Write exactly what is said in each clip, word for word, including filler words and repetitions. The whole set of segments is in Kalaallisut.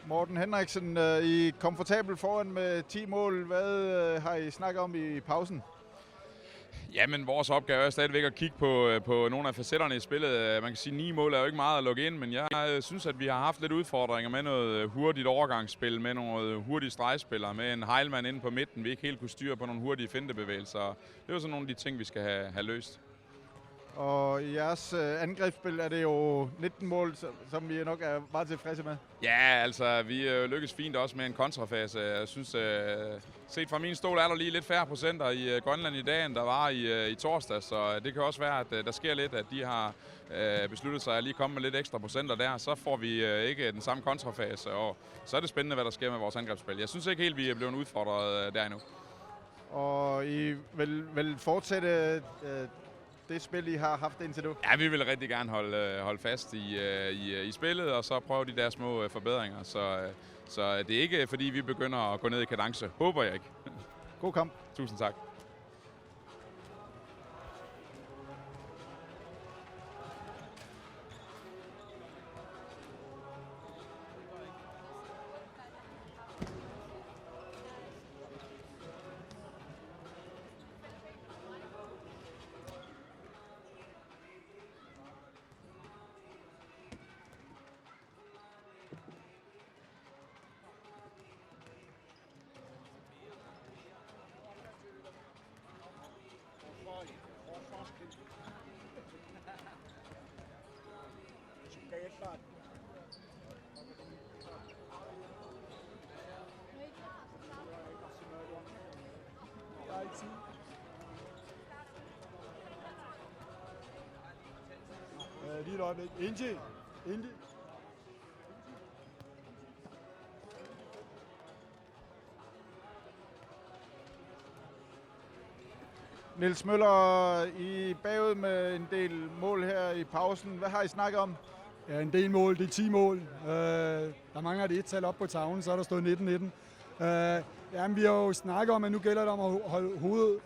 Morten Henriksen, øh, I er komfortabel foran med ti mål. Hvad øh, har I snakket om i pausen? Jamen, vores opgave er stadigvæk at kigge på, øh, på nogle af facetterne i spillet. Øh, man kan sige, at ni mål er jo ikke meget at lukke ind, men jeg øh, synes, at vi har haft lidt udfordringer med noget øh, hurtigt overgangsspil, med nogle hurtige stregspillere, med en Heilmann inde på midten, vi ikke helt kunne styre på nogle hurtige fintebevægelser. Det er jo sådan nogle af de ting, vi skal have, have løst. Og i jeres øh, angrebsspil er det jo nitten mål, som, som vi nok er meget tilfredse med. Ja, altså, vi øh, lykkes fint også med en kontrafase. Jeg synes, øh, set fra min stol er der lige lidt færre procenter i øh, Grønland i dag, end der var i, øh, i torsdag, så det kan også være, at øh, der sker lidt, at de har øh, besluttet sig at lige komme med lidt ekstra procenter der. Så får vi øh, ikke den samme kontrafase, og så er det spændende, hvad der sker med vores angrebsspil. Jeg synes ikke helt, vi er blevet udfordret øh, der endnu. Og I vil, vil fortsætte øh, det spil, I har haft indtil nu? Ja, vi vil rigtig gerne holde, øh, holde fast i, øh, i, øh, i spillet, og så prøve de der små øh, forbedringer. Så, øh, så det er ikke, øh, fordi vi begynder at gå ned i kadence. Håber jeg ikke. God kamp. Tusind tak. Øh, lige et øjeblik. Indtil. Indtil. Niels Møller, I er bagud med en del mål her i pausen. Hvad har I snakket om? Ja, en del mål. Det er ti mål. Øh, der mangler et et-tal op på tavlen, så er der stået nitten nitten. Øh, jamen, vi har jo snakket om, at nu gælder det om at ho- holde hovedet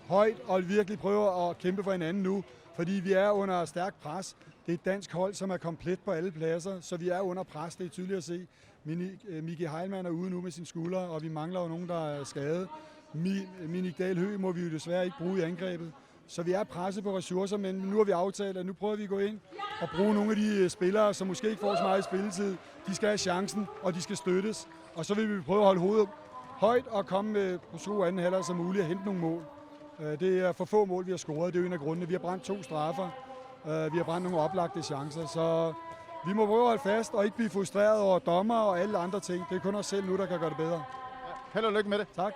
højt og virkelig prøve at kæmpe for hinanden nu, fordi vi er under stærk pres. Det er et dansk hold, som er komplet på alle pladser, så vi er under pres. Det er tydeligt at se. Mini, øh, Miki Heilmann er ude nu med sin skulder, og vi mangler jo nogen, der er skadet. Mi, Minik Dahl Høgh må vi jo desværre ikke bruge i angrebet. Så vi er presset på ressourcer, men nu har vi aftalt, at nu prøver vi at gå ind og bruge nogle af de øh, spillere, som måske ikke får så meget spilletid. De skal have chancen, og de skal støttes. Og så vil vi prøve at holde hovedet højt og komme med på så god anden halvleg som muligt og hente nogle mål. Øh, Det er for få mål, vi har scoret. Det er jo en af grundene. Vi har brændt to straffer. Øh, Vi har brændt nogle oplagte chancer. Så vi må prøve at holde fast og ikke blive frustreret over dommer og alle andre ting. Det er kun os selv nu, der kan gøre det bedre. Held og lykke med det. Tak.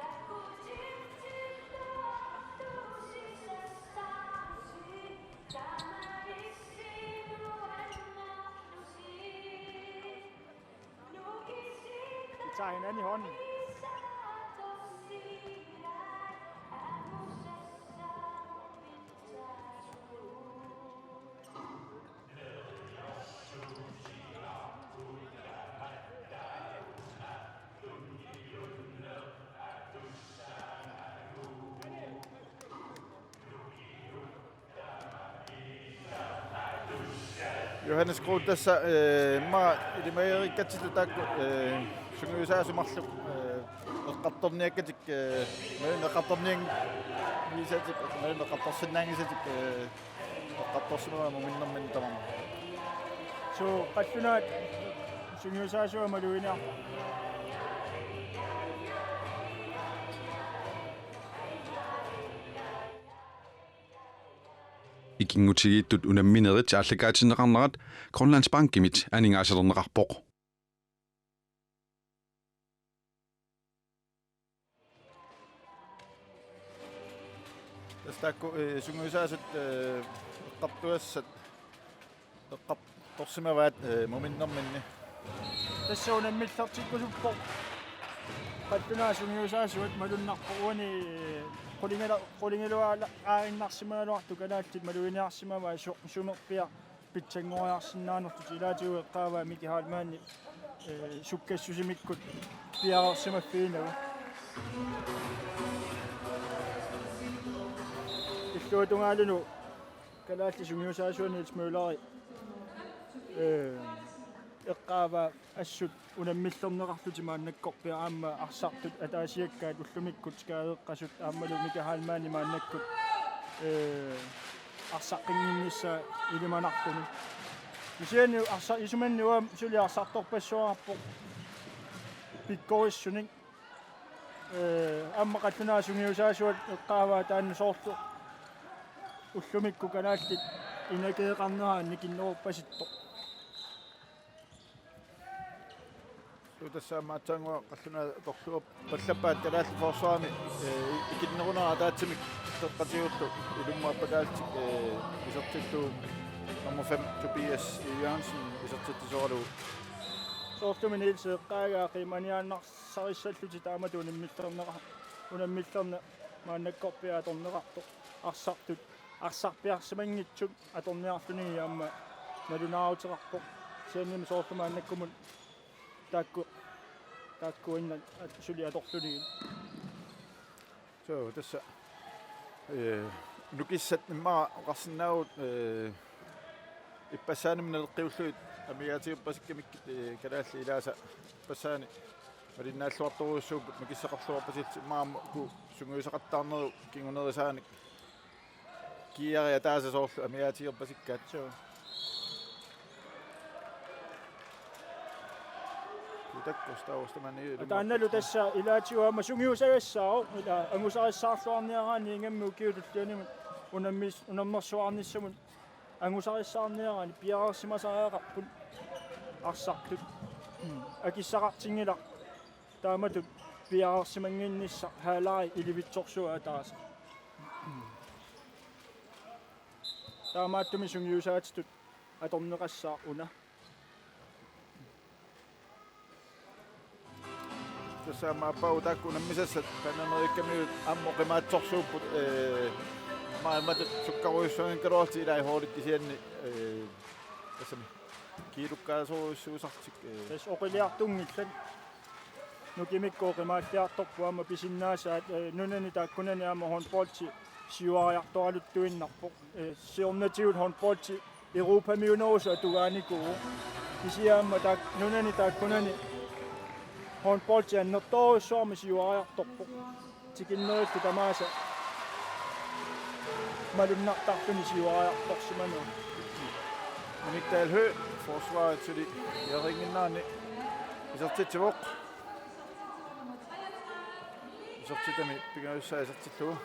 Vi tager hinanden i hånden. Johannes Groth, tassa øh, immaqa ilimagigatsigu taakku øh, sungiusaasoq marluk øh, eqqartorniakkatik øh, imaluunniit eqqartornianngisatik imaluunniit eqqartorsinnaanngisatik øh, eqqartorsimavaa muminnerminni tamarmi. Suu, qallunaat sungiusaasuat maluginiarput. Ikinngutigiittut unamminerit aallakaatinneqarnerat Grønlandsbankimit aningaasalerneqarpoq. Tassa taakku øh, sungiusaasut øh, eqqartugassat eqqartorsimavaat øh, muminnerminni. Tassa unammillertikkusuppoq. Qallunaat sungiusaasuat malunnarpoq uani qulingilu- qulingiluaarinnarsimagaluartut kalaallit maluginiarsimavaat su- sumerpiaq pitsanngoriarsinnaanertut, ilaatigut eqqaavaa Miki Heilmann øh, sukkassusimikkut piareersimaffiginagu. Illuatungaaluunniit kalaallit sungiusaasuat Niels Mølleri øh, Eqqaavaa assut unammillerneqarlutik maannakkorpiaq aamma arsartut ataasiakkaat ullumikkut skadeqqasut aammalu Mika Heilmann maannakkut, ee, arsaqqinnginnissaa ilimanarluni. Kisianni arsa-, isumanni uanga suli arsartorpassuaqarpoq pikkorissunik. Ee, aamma qallunaat sungiusaasuat eqqaavaa taanna soorlu ullumikkut kalaallit inageeqarneraat nikinnerorpasittoq. Suu, tassa aamma aatsaannguaq qallunaat atorluarpallappaat kalaallit forsvarimi, ee, ikinnerunera ataatsimik qeqqatigullu ilummaappakaallutik, ee, isertillugu nummer fem Tobias Jørgensen isertitsisoralugu. Soorlumi Niels eqqaagaa qiimaniaannarsarissallutik taamatut unammillerneqa-, unammillerneq maannakkorpiaq atorneqartoq arsartut arsarpiarsimanngitsut atorniarluni aamma nalunaaruteqarpoq. Kisiannimi soorlu maannakkumut taakku, taakkuinnaq at-, suli atorlugit. Suu, tassa, ee, nukissat immaqa oqarsinnaavugut, ee, ippassaanimi naleqqiullugit amigaatigerpasikkamikkit, ee, kalaallit ilaasa ippassaani malinnaalluartorujussuupput nukissaqarluarpasillutik immaqa aamma uku sungiusaqattaarnerup kingunerisaanik kiiariat ataasiakkaat soorlu amigaatigerpasikkaat. Suu. Kutakku staustamanni. Taannalu tassa ilaatigut aamma sungiusagassaavoq, ila angusarissaarluarniaraanni ingammik ukiut tullianni unammis-, unammersuarnissamut angusarissaarniaraanni piareersimasariaqarput arsartut. Mm. Akissaqartinngilaq taamatut piareersimannginnissaq halai ilivitsorsuaq ataaseq. Taamaattumik sungiusaatitut atorneqassaaq una. Tassa aamma aappaagu taakku unammisassat Pan Amerikamiut aamma oqimaatsorsuupput, ee, maailmatut sukkarujussuanngikkaluarlutik ilai holdit kisianni, ee, tassami kiilukkaasorujussuusartik, ee. Tassa oqiliartunngillat. Nukimikku oqimaalliartorput aamma pisinnaasaat, ee, nunani taakkunani aamma håndboldi siuariartoraluttuinnarpoq. Ee, siornatigut håndboldi Europamiunerusoq atugaanikuuvoq. Kisianni aamma taak-, nunani taakkunani håndboldi annertoorujussuarmik siuariartorpoq. Tikinnerillu tamaasa malunnartarluni siuariartorsimaneq. Minik Dahl Høegh, forsvarip suli piareerinnginnerani isertitsivoq. Isertitami pingajussaa isertillugu.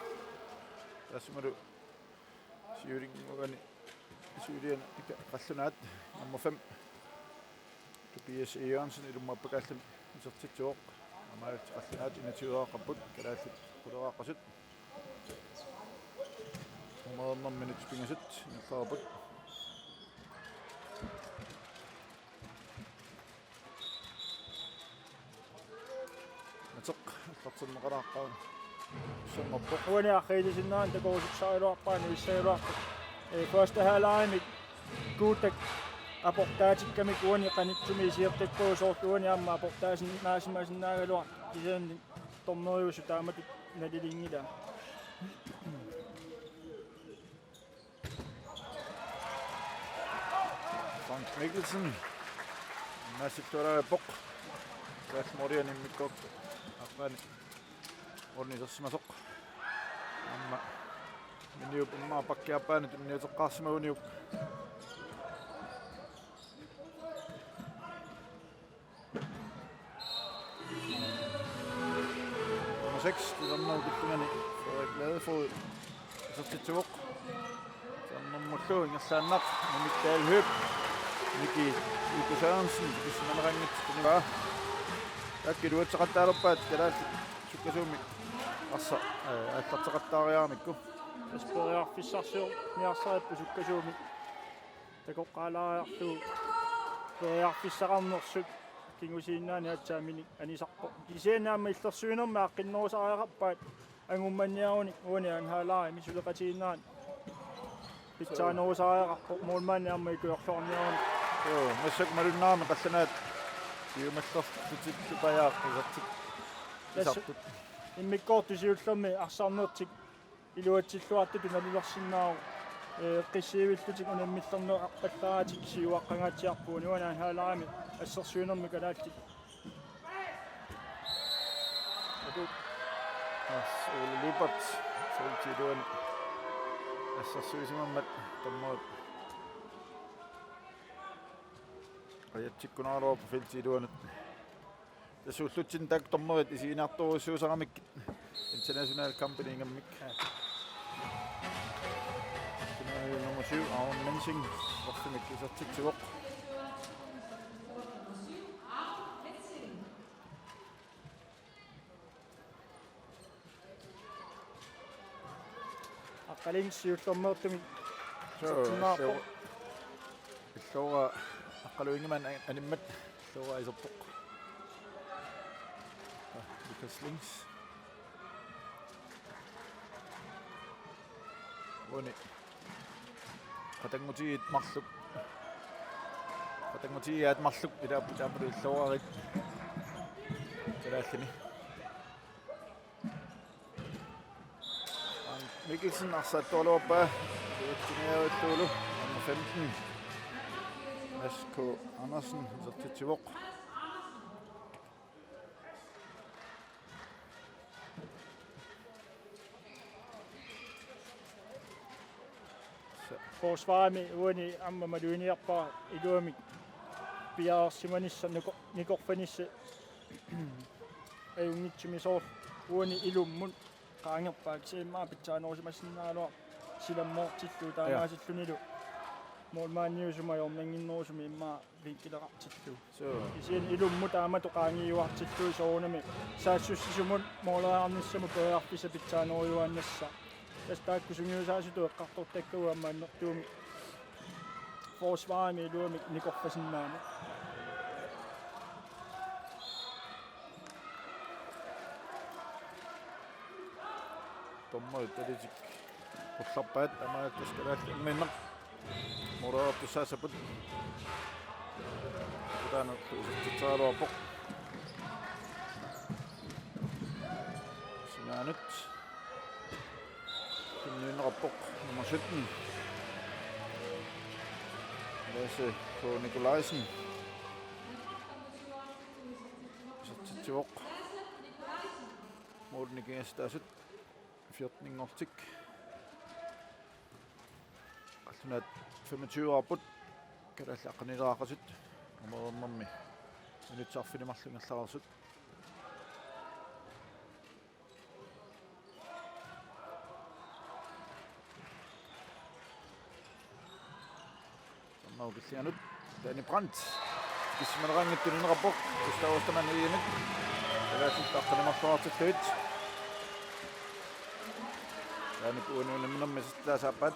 Taassumalu siulinnguani, siuliani ika qallunaat nummer fem Tobias Jørgensen ilummaappakaalluni isertitsivoq. Aamma qallunaat enogtyveqarput, kalaallit quleqaqqasut. Nummer minut pingasut inertarput. Mateq allartinneqalaaqqaarpoq. Uani arriilisinnaaneq takorusussagaluarpaa nuissagaluarpoq. Ee, første halvlegimik Kuutak aportaatikkamik uani qanitsumi isiortakkagut soorlu uani aamma aportaasinnaasimasinnaagaluartoq kisianni dommeriusoq taamatut nalilinngilaa. Frank Mikkelsen. Nassittualaappoq. Kalaallit måliani immikkoortoq aqqaneq ornisersimasoq. Aamma Miniup immaqa pakkiaappaani tunniuteqqaarsimaguniuk. Nummer seks, titarnerup killingani Frederik Ladefoged isertitsivoq. Titarnermullu ingerlaannaq Minik Dahl Høegh, Miki Uku Sørensen, tikissimanaranngitsunik. Taakku iluatseqattaalerpaat kalaallit sukkasuumik arsaq, ee, aallarteqattaariaramikku. Tassa periarfissarsiorniarsaripput sukkasuumik. Takoqqaalaariarlugu periarfissaqarnersut kingusinnerani aatsaat Minik anisarpoq. Kisianni aamma illersuinermi aaqqinnerusariaqarpaat angummanniarunik uani anden halvlegimi suleqatigiinnerani pitsaanerusariaqarpoq målmandi aamma ikiorluarniarunik. Joo, massakkut malunnarami qallunaat piumallerlutillu pajaaq isertut. Tassa isertut. Immikkoortut siullermi arsarnertik iluatsilluartutut nalulersinnaavoq. Ee, qissiivillutik unammillerneqarpallaaratik siuaqqangaatsiarput uani anhaalarami assersuinermi kalaallit. Atu. As Ole Lyberth, feltip iluani assersuisimammat dommerit ajatsikkunaraluarput feltip iluanut. Tassa ullutsinni taakku dommerit isiginiartorujussuusaramikkit international kampini ingammik. Nummer syv, Aaron Mensing, straffemik isertitsivoq. Aqqalunnguaq siullermeertumik. Suu, isertinniarpoq. Illu-, illuara Aqqalunnguaq an-, animmat illuara iserpoq. Ah, Lukas Lings. Uani. Qatanngutigiit marluk. Qatanngutigiaat marluk ilaapput aammalu illuarit. Kalaallini. Mikkelsen arsaattualuarpaa. Uatsiniavillugu nummer femten. Mads K. Andersen isertitsivoq. Forsvarimi uani aamma maluginiarpara iluamik piareersimanissaq niko-, nikorfanissaq ajunngitsumik soorlu uani ilummut qaangerpaa kisianni immaqa pitsaanerusimasinnaagaluarpoq silammoortillugu. Ja. Taamaasillunilu målmandiusumik ajornannginnerusumik immaqa vinkeleqartillugu. Suu. Kisianni ilummut taamatut qaangiuartillugu soorunami saassussisumut måleriarnissamut periarfissaq pitsaanerujuaannassaaq. Tassa taakku sungiusaasutut eqqartortakkagut aamma annertuumik forsvarimi iluamik nikorfasinnaaneq. Dommerit talitik qullarpaat, tamanna tassa kalaallit imminnaq måleriartussaassaput. Kutaanut isertitseraluarpoq. Sinaanut. Tunniunneqarpoq nummer sytten. Lasse K. Nikolajsen. Isertitsivoq. Målini kingassitaasut fjorteninngortik. Qallunaat femogtyve-rput. Kalaallit aqqanileqaqasut. Nummer nul-ernermi minutsit arfineq-marluk ingerlareersut. Sanna ukillianut. Danny Brandt. Kissimaleqanngittunik ineqarpoq. Gustav Ostermann Egedemit. Kalaallit aqqaneq-marluartillugit. Danny uani unamminermi isertitaassaappaat.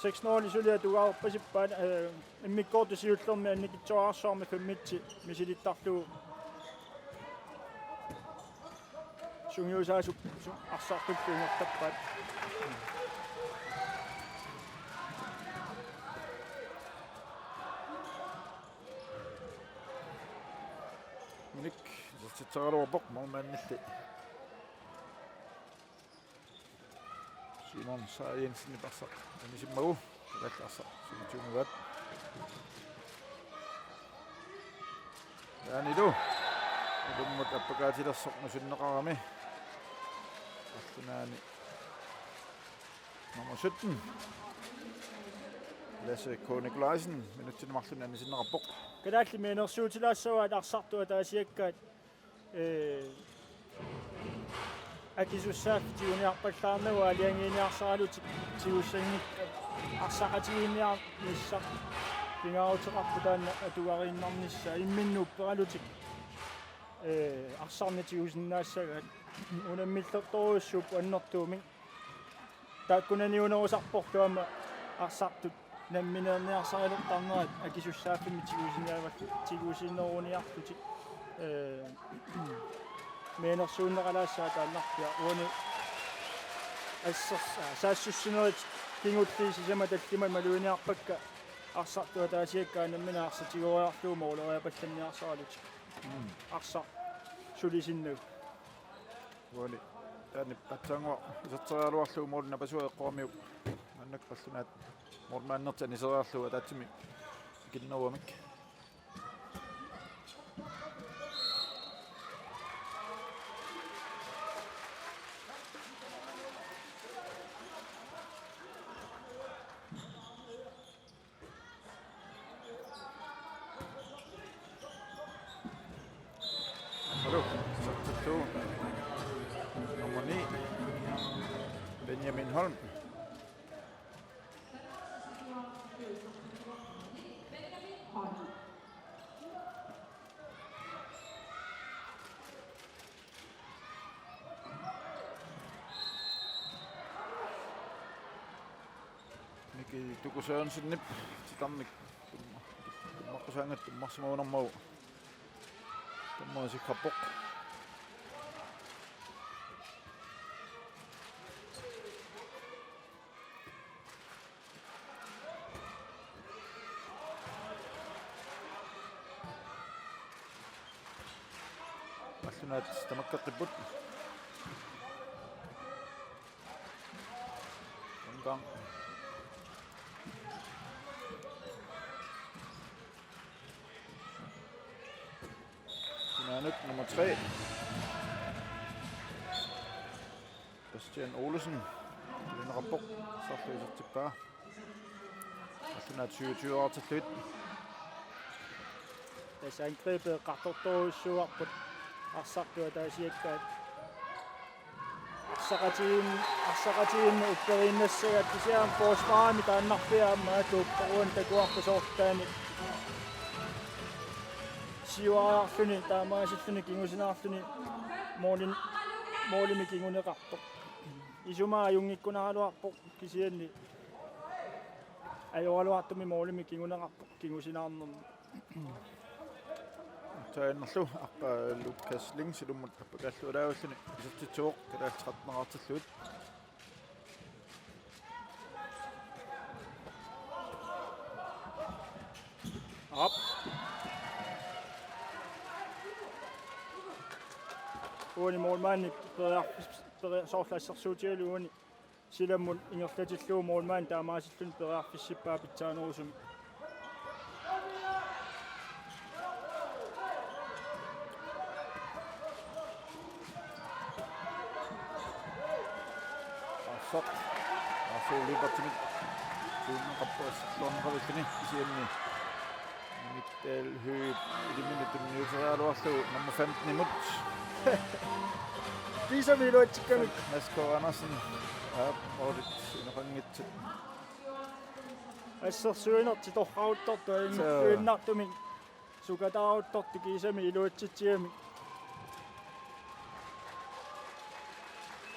Seks nul suli atugaarpasippaat, eh, immikkoortut siullermi annikitsuararsuarmi femmitsi misilittarlugu sungiusaasup su-, arsartullu ingerlappaat. Minik isertitseraluarpoq målmandilli. Simon Saar Jensenip arsaq anisimmagu, kalaallit arsaq sumitiumivaat. Taanilu ilummut appakaatilersoq nusunneqarami. Qallunaani nummer sytten, Lasse K. Nikolajsen, minutsini marlunni anisinneqarpoq. Kalaallit mianersuutilaassavaat arsartut ataasiakkaat, ee, akisussaaffik tiguniarpallaarnagu aalajangiiniarsaralutik tigussanngikkaat arsaqatigiinniarnissaq pingaaruteqarpoq taanna atugariinnarnissaa imminnut upperalutik, ee, arsarneq tigusinnaassagaat unammillertorujussuupput annertuumik. Taakkunaniunerusarporlu aamma arsartut nammineerniarsarilertarnerat akisussaaffimmik tigusinnaavallu-, tigusineruniarlutik, ee, mianersuunneqalaassaaq taannarpiaq uani assers-, aa, saassussinerit kingulliit sisamat tallimat maluginiarpakka arsartut ataasiakkaat nammineq arsaq tigoriarlugu måleriapallanniarsaralutik. Arsaq sulisinnagu. Uani taanna Patsaannguaq iserteriaraluarlugu måli napasua eqqoramiuk. Maannakkut qallunaat målmandertik aniseriarlugu ataatsimik ikinneruamik. Hallo, så to. Nummer ni, Benjamin Holm. Miki Tuku Sørensenip titarnik tumma-, tummaqqusaangat tummarsimagunarmagu tummarisakkarpoq. Qallunaat tamakkeqqipput. Omgang. Sinaanut nummer tre. Christian Olsen. Ilinaqarpoq. Sarlu isertippaa. Qallunaat syvogtyve artillugit. Tassa angrebet eqqartortorujussuuarput arsartut ataasiakkaat. Arsaqatigiin-, arsaqatigiinneq upperiinnassagaat kisianni forsvarimi taannarpiaq aamma atuuppoq uani takuarput soorlu taanna. Siuariarluni taamaasilluni kingusinaarluni målin-, målimi kinguneqartoq. Isumaa ajunngikkunaraluarpoq kisianni ajoraluartumik målimi kinguneqarpoq kingusinaarnermi. Taannerlu aqqa Lukas Lings ilummut appakaallualaavilluni isertitsivoq, kalaallit tretten artillugit. Aap. Uani målmandi periarfis-, peria-, soorlu assersuutigalugu uani silammut ingerlatillugu målmandi taamaasilluni periarfissippaa pitsaanerusumik. Arsaq. Arsaq Lyberthimit. Tuunneqarpoq assersuunneqarluni kisianni. Michael Høegh iliminut tunniuteriaraluarlugu nummer femten-imut. Kiisami iluatsikkamik. Mads K. Andersen. Aap, målit ineqanngitsut. Assersuinertik torraruttortut. Suu. Ajunngitsuinnartumik sukataaruttortut kiisami iluatsitsigamik.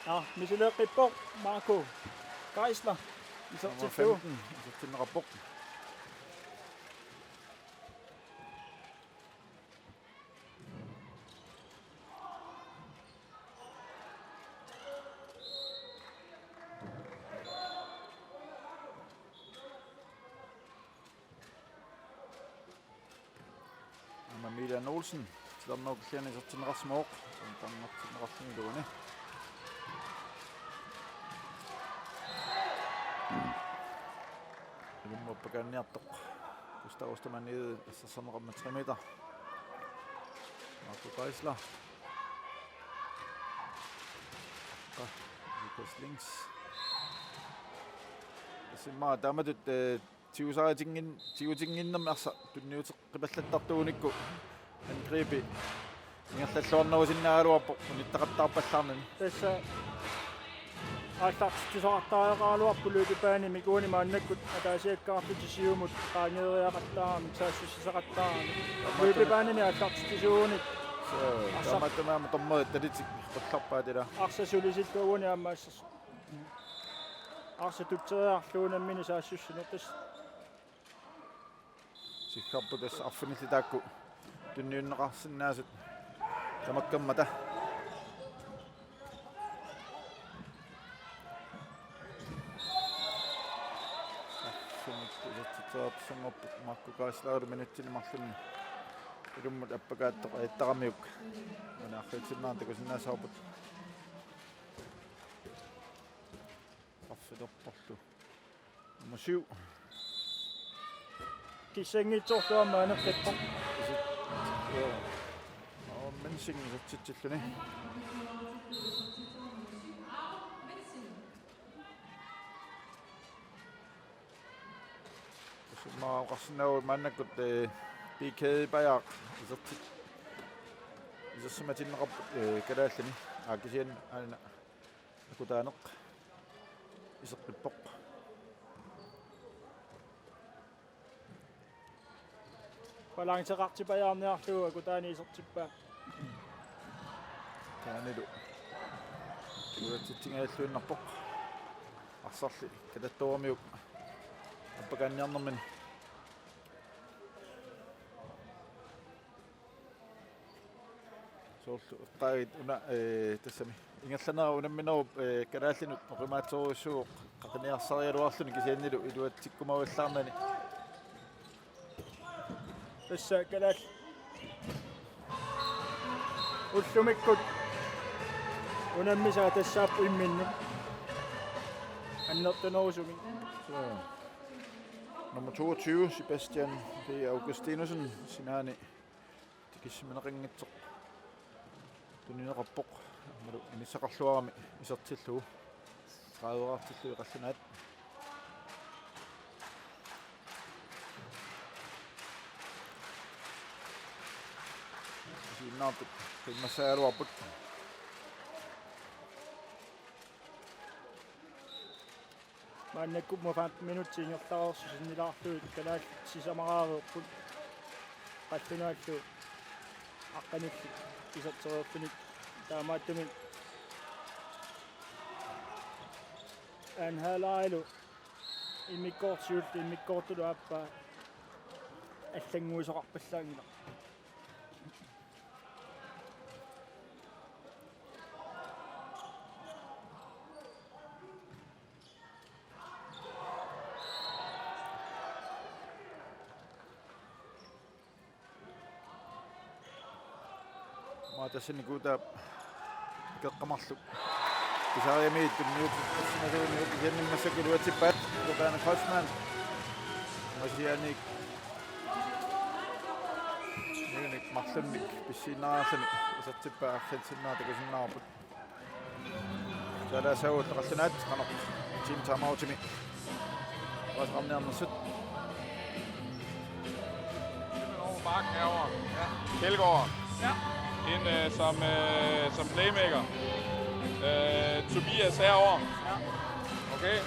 Aa, misileeqqippoq Marco Geisler. Nummer isertillugu. Femten, isertinneqarpoq. Aamma Milan Olsen, titarnerup killiliani isertinneqarsimavoq, taanna isertinneqarluni iluani. Ilummut appakaanniartoq. Gustav Ostermann Egede assersorneqarmat tre meter. Marco Geisler. Aa, Lukas Lings. Simma taamatut, eh, tigusaritinngin-, tigutinnginnermi arsaq tunniuteqqipallattartuunikku angribi ingerlalluarnerusinnaagaluarpoq unittaqattaarpallaarnani. Tassa aallartitsisoqartariaqaraluarpoq løbebanimik uani maannakkut ataasiakkaarlutik siumut qaangeeriaqattaaramik saassussisaqattaaramik. Løbebanini aallartitsisuunik. Suu, arsaq. Taamaattumik aamma dommerit talitik qullarpaat ila. Arsaq sulisillugu uani aamma assers-, arsaq tutseriarlugu nammineq saassussineq tassa. Siggarput tassa arfinillit taakku tunniunneqarsinnaasut tamakkermata. Sumut isertitseriartussanngorput Marco Geislerip minutsini marlunni. Ilummut appakaattoq ajattaramiuk. Una arriitsinnaartut takusinnaassavarput. Qaffiterporlu. Nummer syv. Kissanngitsorlu aamma aneqqippoq. Isit-, ja. Og Mensing isertitsilluni. Summa oqarsinnaavugut maannakkut, eh, P K Bajaaq isertit-, isersimatinneqarput, eh, kalaallini. Aa, kisianni aana Akutaaneq iseqqippoq. Balanceqartipajaarniarlugu Akutaani isertippaa. Taanilu. Kiuatsitsingajalluinnarpoq. Arsarli katattuaramiuk appakaanniarnermini. Soorlu eqqaagit una, eh, tassami. Ingerlanera unamminerup, eh, kalaallinut oqimaatsorujussuuvoq qaqiniarsarigaluarluni kisiannilu iluatsikkumavallaarnani. Tassa kalaallit ullumikkut unammisaat tassaapput imminnut annertunerusumik. Så. Nummer toogtyve, Sebastian B. Augustinussen, sinaani tikissimineqanngitsoq tunineqarpoq. Aammalu inissaqarluarami isertillugu. Tredive-qartillugu qallunaat. Isiginnaartut qimmassaagaluarput. Maannakkut aamma femten minutsit ingerlareersoq sinnilaarlugit kalaallit sisamaraareerput. Qallunaallu aqqanillit isertereerluni, taamaattumik anden halvleglu immikkoortoq siulleq immikkoortullu aappaa allannguisoqarpallaanngilaq. Maatassani Guutaap ikeqqamarlu pisariamiit tunniutissimasuuneq kisianni massakkut iluatsippaat Akutaanip Kreutzmann. Masianik. Niunik marlunnik pissiinnariarluni isertippaa arriitsinnaartut takusinnaavarput. Saalaassaagut qallunaat qanoq team timeoutimi oqaaseqarniarnersut. Over bakken herovre. Ja. Kjeldgaard. Ja. Ind øh, som, øh, som playmaker. Øh, Tobias herover. Ja. Okay.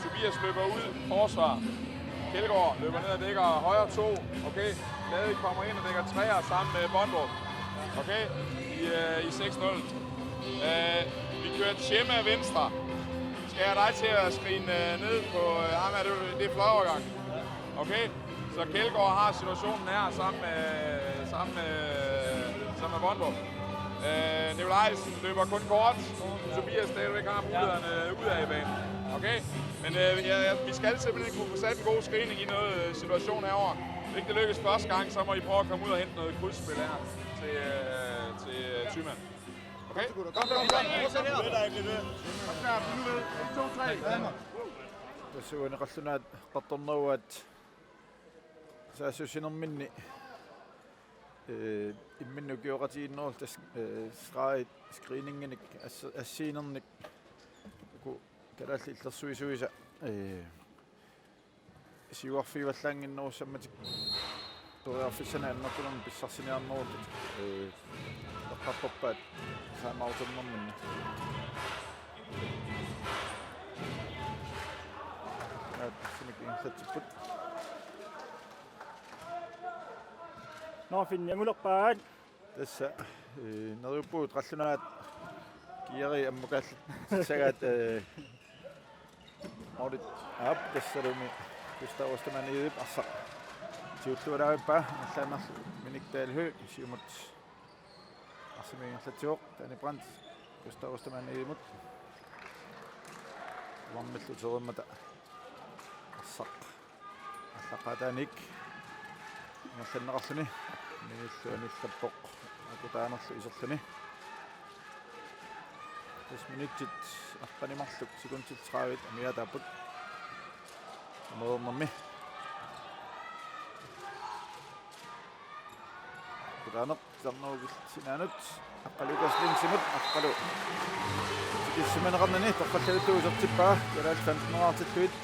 Tobias løber ud. Forsvar. Kjeldgaard løber ned og dækker højre to. Okay. Gade kommer ind og dækker træer sammen med Bondrup. Okay. I, øh, i seks nul. Øh, vi kører Tjemme af venstre. Skal jeg have dig til at screene øh, ned på øh, ham her? Det er, det er fløjovergang. Okay? Så Kjeldgaard har situationen her sammen med, sammen med, sammen med Bondrup. Øh, Nikolajsen løber kun kort. Tobias stadigvæk har mulighederne ud af banen. Okay? Men øh, ja, ja, vi skal simpelthen kunne få sat en god screening i noget øh, situation herover. Hvis ikke det lykkes første gang, så må I prøve at komme ud og hente noget krydsspil her til, øh, til øh, Thymann. Okay? Tassa uani qallunaat eqqartornerugaat saassussinerminni, eh, imminnut ukioqatigiinnerullutik, eh, streg screeninginik ass-, assiinernik uku kalaallit illersuisuisa, eh, siuarfigivallaannginnerussammatik periarfissanik annertunermik pissarsiniarnerullutik, eh, eqqartorpaat timeouternerminni. Aat, sinik ingerlatsipput. Nå, Finn, jeg må bare Tassa, eh, neriuppugut qallunaat kiarii ammukaallit sagaat, eh, Maudit aap tassalumi Gustav Ostermann Edip arsaq siulluaraavippaa, allaannarlu Minik Dahl Høegh siumut arsamik ingerlatsivoq, Danny Brandt Gustav Ostermann Edimut uarmillu terimmata arsaq aallaqqaataaniit ingerlanneqarluni. Minillu anillappoq Akutaanerlu iserluni. Tassa minutsit arpani marluk sekundit tredive amigaataapput. Amereernermi. Akutaaneq titarnerup sinaanut. Aqqa Lukas Lingsimut, Aqqalu. Tikissimineqarnani torrallaluttugu isertippaa, kalaallit femten-erartillugit.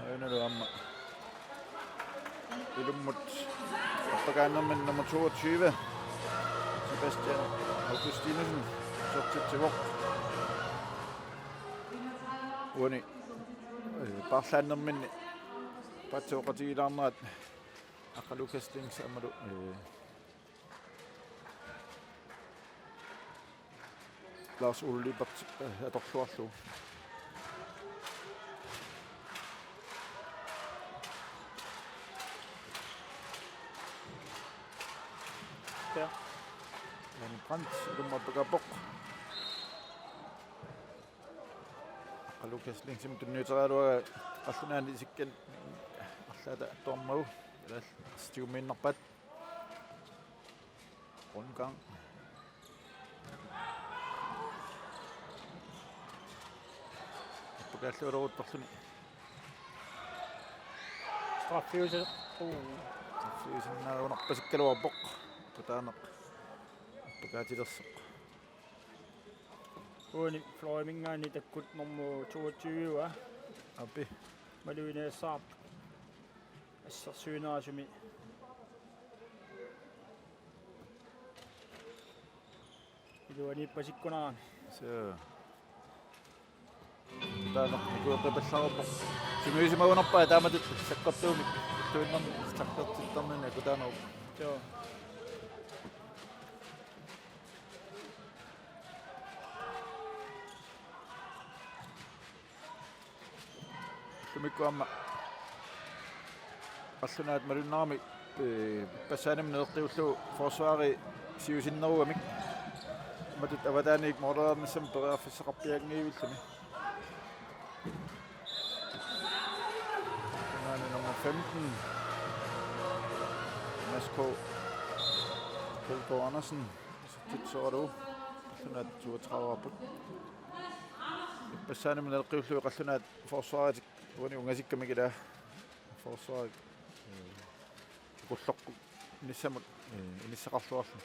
Ajunalu aamma ilummut appakaannermini nummer toogtyve, Sebastian Augustinussen, isertitsivoq. Uani, øh, paarlaannermini paatsoqatigilaarnerat Aqqa Lukas Lingsi aammalu, øh, Lars Ole Lyberth, øh, atorluarlugu. Ja. Jani Brandt, ilummut appakaappoq. Aqqa Lukas Lingsimut tunniuteriaraluaraa qallunaanut isikkanut arlaata dommeri. Ilaa tigummiinnarpaat. Rundgang. Appakaalluaruttorluni. Straffiusi-, uu. Straffiusinnaagunarpasikkaluarpoq. Akutaaneq appakaatilersoq. Uani Floriminngaanniit takkut nummer toogtyve, hva'? Api. Maluginiassavarput. Assersuinerusumi. Iluaniippasikkunarami. Suu. Taanna nikueqqippallaarpoq. Sumiusimagunarpai taamatut sakkortuumik. Tuinnarmi sakkortittarnani Akutaanerup. Joo. Ullumikkut aamma qallunaat malunnarami, øh, ippassaanimi naleqqiullugu forsvari siusinnerugamik. Matut avataaniit målereernissamut periarfissaqarpianngivilluni. Qallunaani nummer femten, M S K, Kjeldgaard Andersen. Isertitseralugu qallunaat toogtredive-rput. Ippassaanimi naleqqiullugu qallunaat forsvarit uani ungasikkamik ilaa. Forsvarit, øh, ukulloqqinnissamut, øh, inissaqarluarluni.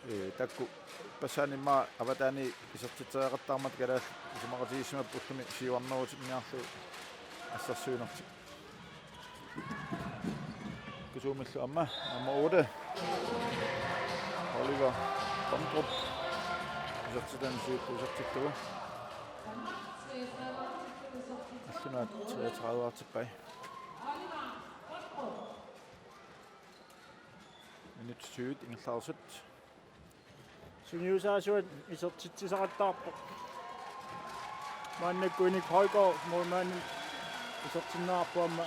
Øh, taakku ippassaanimmi avataani isertitseriaqattaarmata kalaallit isumaqatigiissimapput ullumi siuarnerutinniarlugu assersuinertik. Kusuumillu aamma nummer otte, Oliver Bomdrup. Isertitani siulleq isertillugu. Qallunaat treogtredive-rtippai. Minutsit tyve ingerlareersut. Sungiusaasuat isertitsisaqattaarpoq. Maannakkut Enik Højgaard, målmandip isertinneqarpoq aamma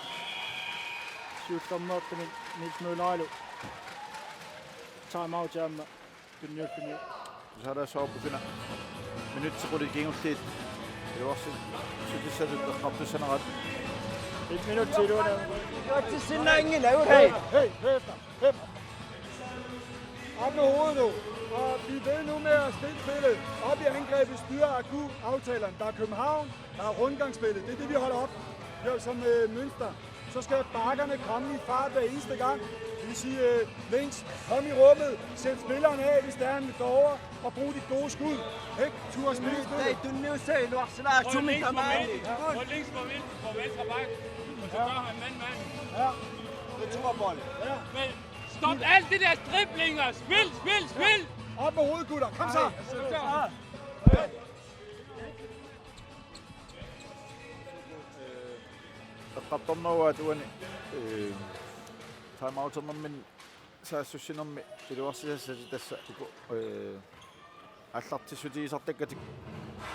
siullermeertumik Niels Møllerilu. Time out aamma tunniulluni. Tusaalaassavara suna. Minutsit qulit kingulliit. Iluarsissutissatut eqqartussanerat. Et minut til, Lone. Iluarsissinnaanngilaq, hey. Hey, hey, hey. Op med hovedet nu. Og bliv ved nu med at spille spillet. Op i angrebet, styre A Q-aftalerne. Der er København, der er rundgangsspillet. Det er det, vi holder op. Det er som, øh, mønster. Så skal bakkerne komme i fart hver eneste gang. Det vil sige, øh, Lings, kom i rummet, sæt spilleren af, hvis det er, han vil gå over, og brug dit gode skud. Ikke? Tur at spille spillet. Tunniussaq iluarsilaartumik tamaani. Gå længst på venstre, på venstre bak. Og så gør han mand, mand. Ja. Returbold. Ja. Men stop alt det der driblinger. Spil, spil, spil. Op med hovedet, gutter. Kom så. Eqqartorneruaat uani, øh, timeouternermini saassussinermi iluarsisassat tassa uku, øh, aallartissutigisartakkatik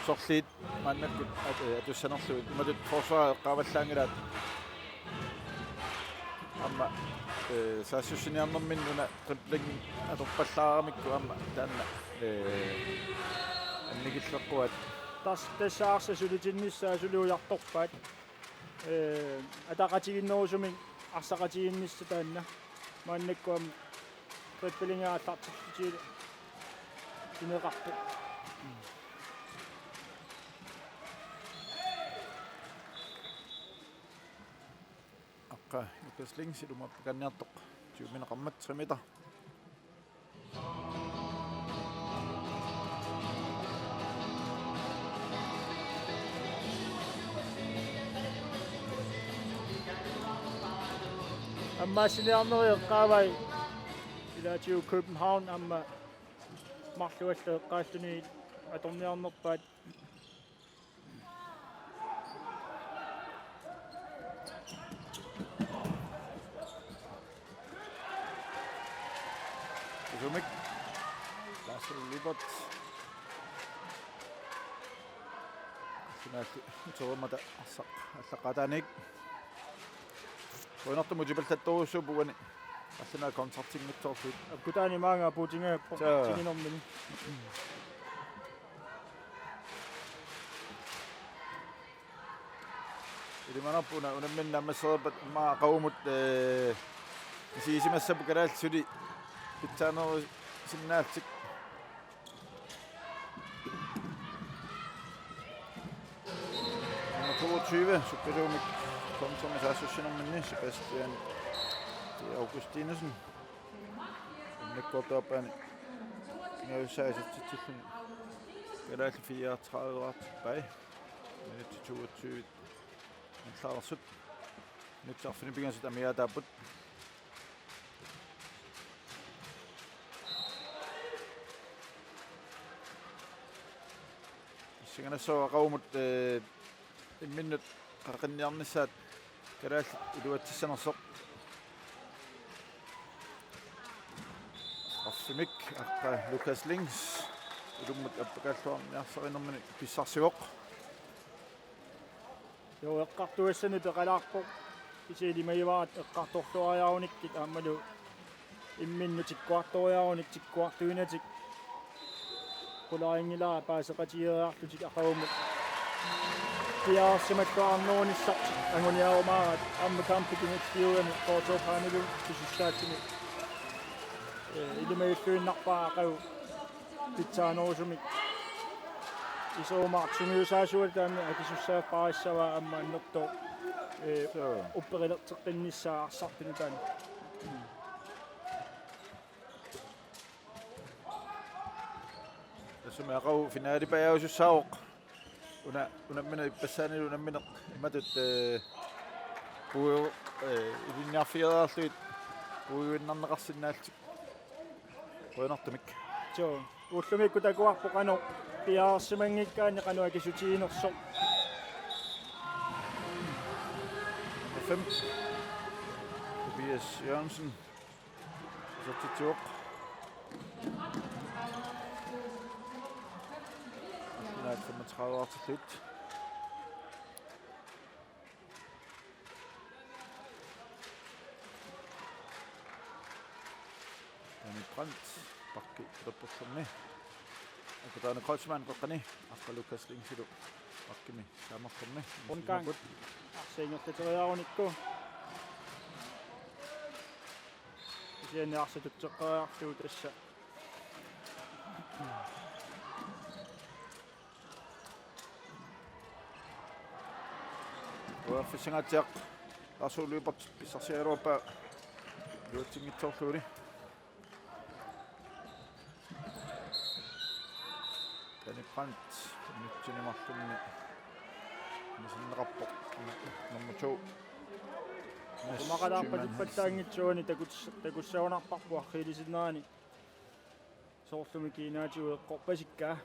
sorliit maannakkut at-, øh, atussanerlugit imatut forsvarit eqqaavallaanngilaat. Aamma, øh, saassussiniarnermini una dribling atorpallaaramikku aamma taanna, øh, annikilleqquaat Tas-, tassa arsaq sulitinnissaa suli ujartorpaat. Ee, ataqatigiinnerusumik arsaqatigiinnissaq taanna. Maannakkut aamma dribblinngi aallartillutigu pineqarpoq. Aqqa Lukas Lings ilummut apukanniartoq. Tyve-mineqarmat, tre meter. Ammaassiniarneri eqqaavai ilaatigut København aamma marluk allat eqqaalluni atorniarnerpaat. Kusumik. Lasse Libert. Finaalli uterimmata arsaq allaqqaataaniit. Qujanartumik utipallattorujussuupput uani. Arsenal kontraktinngitsoorlugu. Akkutaani maanga puutigaappoq. Saa. Tiginermini. Ilimanarpoq una unammineq naammassereerpat immaqa aqagumut, ee, isigisimassapput kalaallit suli pitsaanerusinnaallutik. Nummer toogtyve, sukkasuumik Thomsonip saassussinerminni Sebastian Augustinussen. Immikkoortup aappaani pingajussaa isertitsilluni kalaallit fireogtredive-rartippai. Minutsit toogtyve annerlaareersut. Minutsit arfineq-pingasut amigaataapput. Pissanganassaaq aqagumut, ee, imminnut qaqinniarnissaat kalaallit iluatsissanersoq. Arfinik aqqa Lukas Lings ilummut appakaalluarniarsarinermini pissarsivoq. Joo, eqqartugassanut peqalaarpoq. Kisianni ilimagivara eqqartorluariarunikkit aammalu imminnut tikkuartoriarunik tikkuartuinatik qularinngilara paaseqatigeeriarlutik aqagumut piareersimalluarnerunissartik anguniarumaaraat aamma kampi kingulliugami Porto Panilu pisussaalluni. Ee, ilimagilluinnarpara aqagu pitsaanerusumik. Isorumaartut sungiusaasuata taanna akisussaaffigisassavaa aamma annertooq, ee, suu, uppeqilerteqqinnissaa arsartuni taanna. Tassami aqagu finalipajaasussaavoq. Una, unammineq ippassaanilu unammineq imatut, ee, puu-, ee, ilinniarfigeriarlugit puiguinnarneqarsinnaallutik. Qujanartumik. Joo. Ullumikkut takuarput qanoq piareersimanngikkaanni qanoq akisutiginersoq. Fem. Tobias Jørgensen. Isertitsivoq. Arsenal femogtredive-rartillugit. Danny Brandt, pakki, qeqertornermi. Akutaana Kreutzmann qeqqani, aqqa Lukas Lingsilu pakkimi saamerlermi. Rundgang. Arsaq ingerlateriarunikku. Kisianni arsaq tutseqqeriarlugu tassa. Uerfissangaatsiaq Lars Ole Lyberth pissarsiaraluarpaa iluatsinngitsoorlugulu. Danny Brandt minutsini marlunni anisinneqarpoq, nummer to. Mads Thymann Hansen. Tumaqalaarpalippallaanngitsuani takus-, takussagunarparput arriilisinnerani. Soorlumi kiinaatigut eqqorpasikkaa.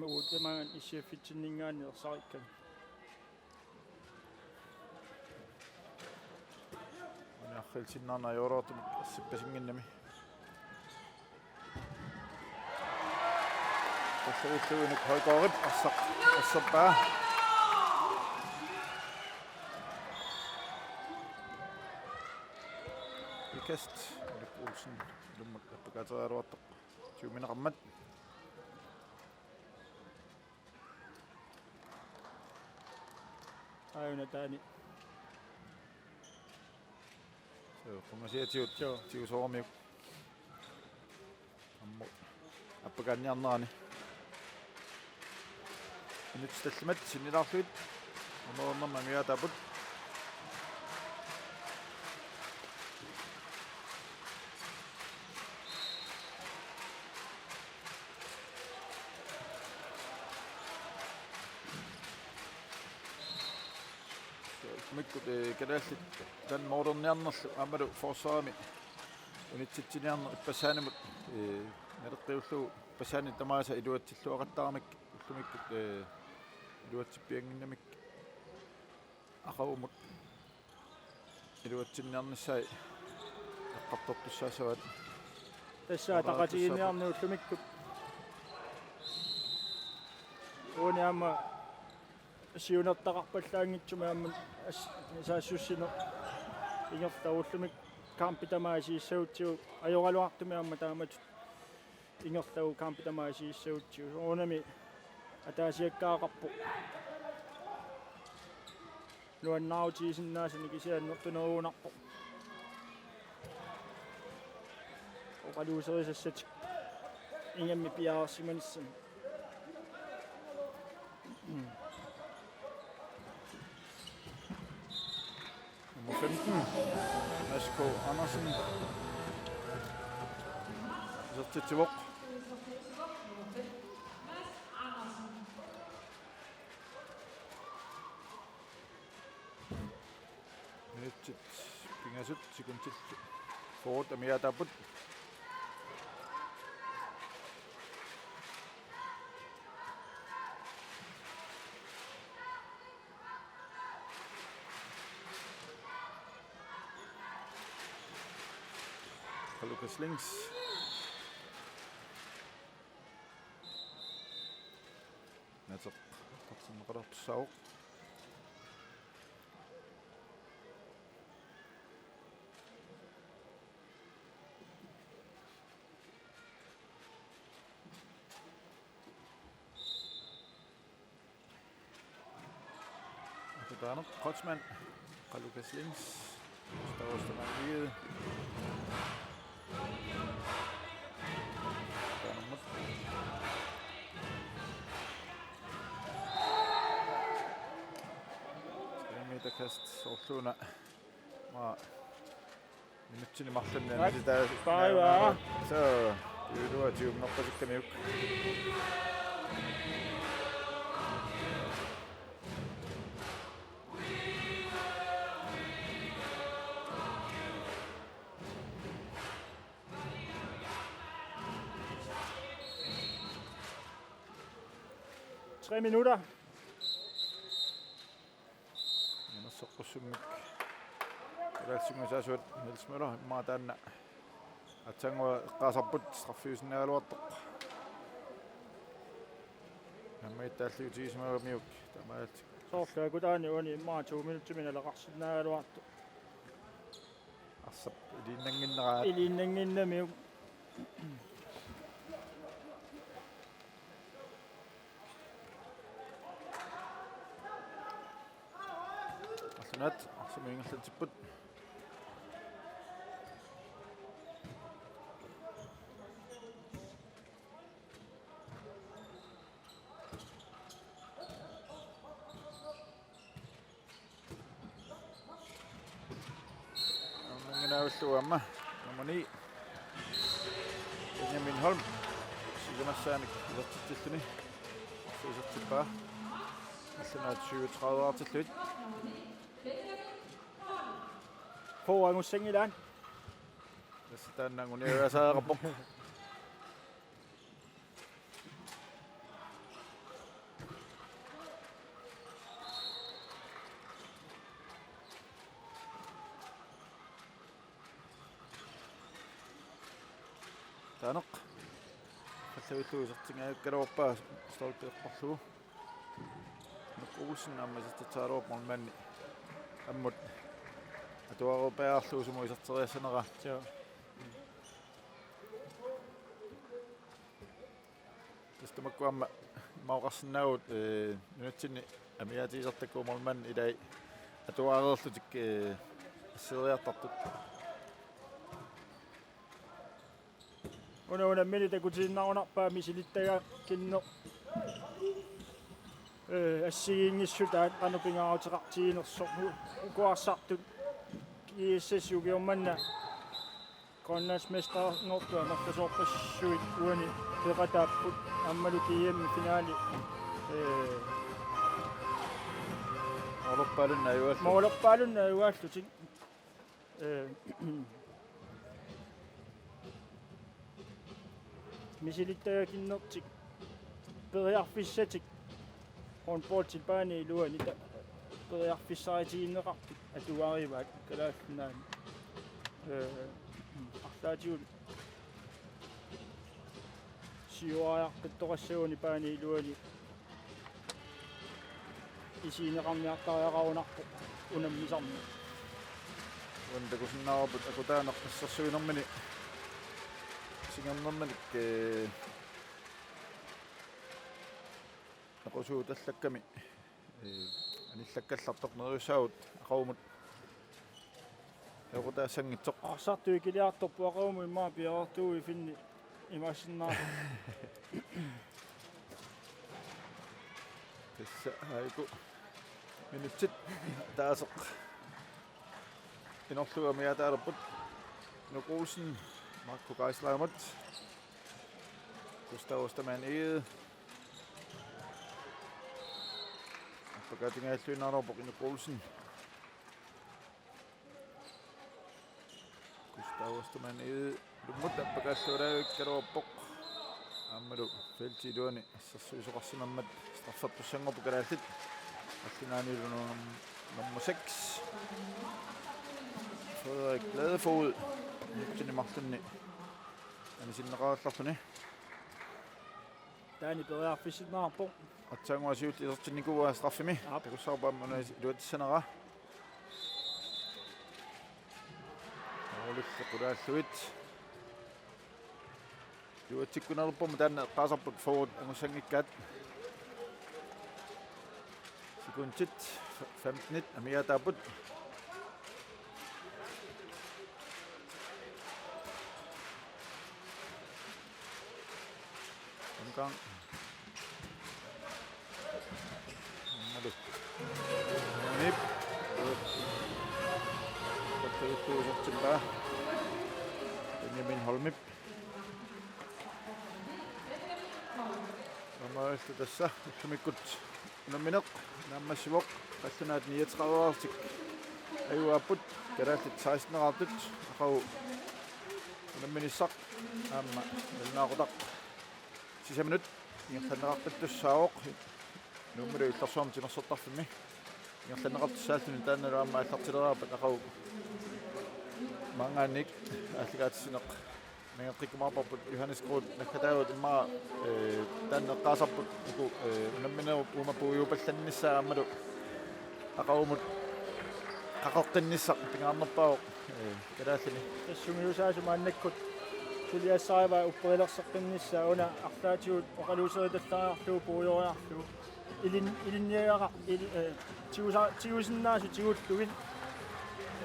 Uut tamaanga S F-itsinninngaanniit ersarikkami. Una arriilsinnaanera ajoraartumik ersippasinnginnami. Tassavilluinik Højgaardip arsaq erserpaa. Ikast, Ulrik Olsen, ilummut appakaateriaraluartoq. Tyve-mineqarmat. Aajuna taani. So, qungasiatigut. Joo. Tigusooramiuk. Ammut appakaanniarnerani. Minutsit tallimat sinnilaarlugit. Amerlanermut amigaataapput. Ullumikkut, eh, kalaallit taanna målerniarnerlu aammalu forsvarimi unitsitsiniarneq ippassaanimut, eh, naleqqiullugu ippassaani tamaasa iluatsilluaqattaaramikkit ullumikkut, eh, iluatsippiannginnamikku aqagumut iluatsinniarnissaat eqqartortussaassavaat. Tassa ataqatigiinniarneq ullumikkut. Uani aamma siunertaqarpallaanngitsumik aamma as-, saassussineq ingerlavullumi kampit tamaasa isigissagutsigu ajoraluartumik aamma taamatut ingerlavullumi kampit tamaasa isigissagutsigu. Soorunami ataasiakkaaqarpoq. Nuannaarutigisinnaasani kisianni nertunerugunarpoq. Oqaluuserisassatik ingammik piareersimanissannut. Nummer femten, Mads K. Andersen. Isertitsivoq. Minutsit pingasut sekundit fyrre amigaataapput. Lucas Lings. Nateq tarsinneqalertussaavoq. Atutaaneq Kreutzmann, Lucas Lings, Stavros Tamangiede. Atutaanermut. Tre meter kast soorluuna. Maa. Minutsini marlunni. Right. Anisitaa. Bye, bye. So, iulua tiunngorpasikkamiuk. Tre minutter. Inerseqqussummik kalaallisunnguit saassuat Niels Møller immaqa taanna aatsaannguaq eqqaasarput straffiusinnaagaluartoq. Aamma ittaalliutigisimagamiuk taamaalillutik. Soorlu akutaani uani immaqa to minutsimik naleqarsinnaagaluartoq. Arsap iliinnannginneraat. Iliinnannginnamiuk. Qallunaat arsamik ingerlatsipput. Aamma nummer ni. Benjamin Holm. Sisamassaannik isertitsilluni. Isertippaa. Qallunaat syvogtredive-artillugit. Foo angussanngilaat. Tassa taanna anguniagasariaqarpoq. Taaneq. Qallunaat isertinngikkaluarpaa stolpe eqqorlugu. Nuk Olsen aamma isertitseraluarpoq målmandi. Ammut atuarupajaarlugu sumut iserteriassanera. Joo. Tassa tamakku aamma Mauqarsinnaagut, eh, nunatsinni amigaatigisartakkagut målmand ilai atuareerlutik, eh, asseriartartut. Una unammineq takutiinnarunarpaa misilittagakinneq, eh, assigiinngissutaat qanoq pingaaruteqartiginersoq. Uku arsartut G S S ukiormanna Grønlandsmesteranngortut amerlasoorpassuit uani peqataapput aammalu G M-finaali, eh, Målerpaalunnik ajugaalluni. Målerpaalunnik ajugaallutik. Eh, misilittagakinnertik periarfissatik håndboldit baanit iluanni ta-, periarfissaritigineqartut atuarivaat Kalaallit Nunaanni. Eh, arlaatigut siuariartortoqassaguni baanit iluanni isigineqarniartariaqarunarpoq unammisarneq. Uani takusinnaavarput akutaaneq assersuinermini singernerminik, eh, noqusuutallakkami, eh, anillakkallartoq neriussaagut aqagumut equtaassanngitsoq. Arsartut ikiliartorput aqagumut immaqa piareertuuifinni imaassinnaavoq. Tassa aajuku minutsit ataaseq inorlugu amigaataalerput. Inuk Olsen, Marco Geislerimut, Gustav Ostermann Egede. Appakaatingaalluinnaalerpoq Inuk Olsen. Gustav Ostermann Egede, lummut appakaalluarikkaluarpoq. Aammalu feltip iluani assersuisoqarsimammat straffertussanngorput kalaallit. Qallunaanilu num-, nummer seks, Frederik Ladefoged, nitten marlunni anisinneqarallarluni. Taanna periarfissinneqarpoq. Aatsaannguaq siulleq isertinnikuuaa straffimi. Aap. Takussavarput aamma una iluatsissaneraa. Målillu qulaallugit. Iluatsikkuneruppormi taanna eqqaasarput forward angussanngikkaat. Sekundit f-, femtenit amigaataapput. Omgang. Aammalu. Nip. Tattagittuusortippaa. Benjamin Holmip. Taamaalilluta tassa ullumikkut unammineq naammassivoq, qallunaat niogtredive-tik ajugaapput, kalaallit seksten-eraartut, aqagu unamminissaq aamma nalunaaqutaq sisaminut ingerlanneqarpattussaavoq. Nuummilu Illorsuarmi Timersortarfimmi ingerlanneqartussaalluni taannalu aamma aallartileriarpat aqagu maanngaanniit aallakaatitsineq nangeqqikkumaarparput. Johannes Groth nakkataagut immaqa, eh, taanna eqqaasarput uku, eh, unamminerup uuma puiuupallannissaa aammalu aqagumut qaqeqqinnissaq pingaarnerpaavoq, eh, kalaallini. Tassa sungiusaasoq maannakkut suliassarivaa upperilerseqqinnissaa, una arlaatigut oqaluuseritallariarlugu puioriarlugu. Ilin-, ilinniagara-, ili-, eh, tigusa-, tigusinnaasut tigullugit,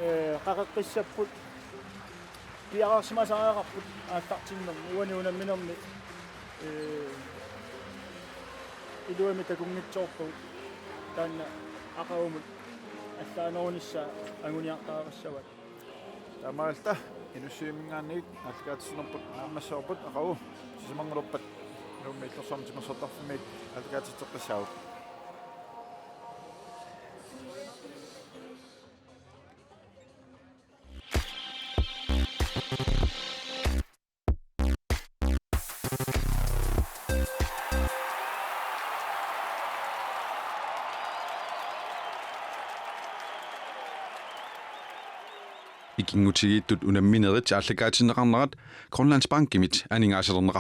eh, qaqeqqissapput, piareersimasariaqarput aallartinnermi, uani unamminermi, eh, iluamik takunngitsoorpagut, taanna aqagumut allaanerunissaa anguniartariaqassavaat. Taamaalilluta Inussivimminngaanniit aallakaatitsinerput naammassivarput, aqagu sisamanngulerpat Nuummi Illorsuarmi Timersortarfimmiit aallakaatitseqqissaagut. Ikinngutigiittut unamminerit aallakaatinneqarnerat Grønlandsbankimit aningaasalerneqarpoq.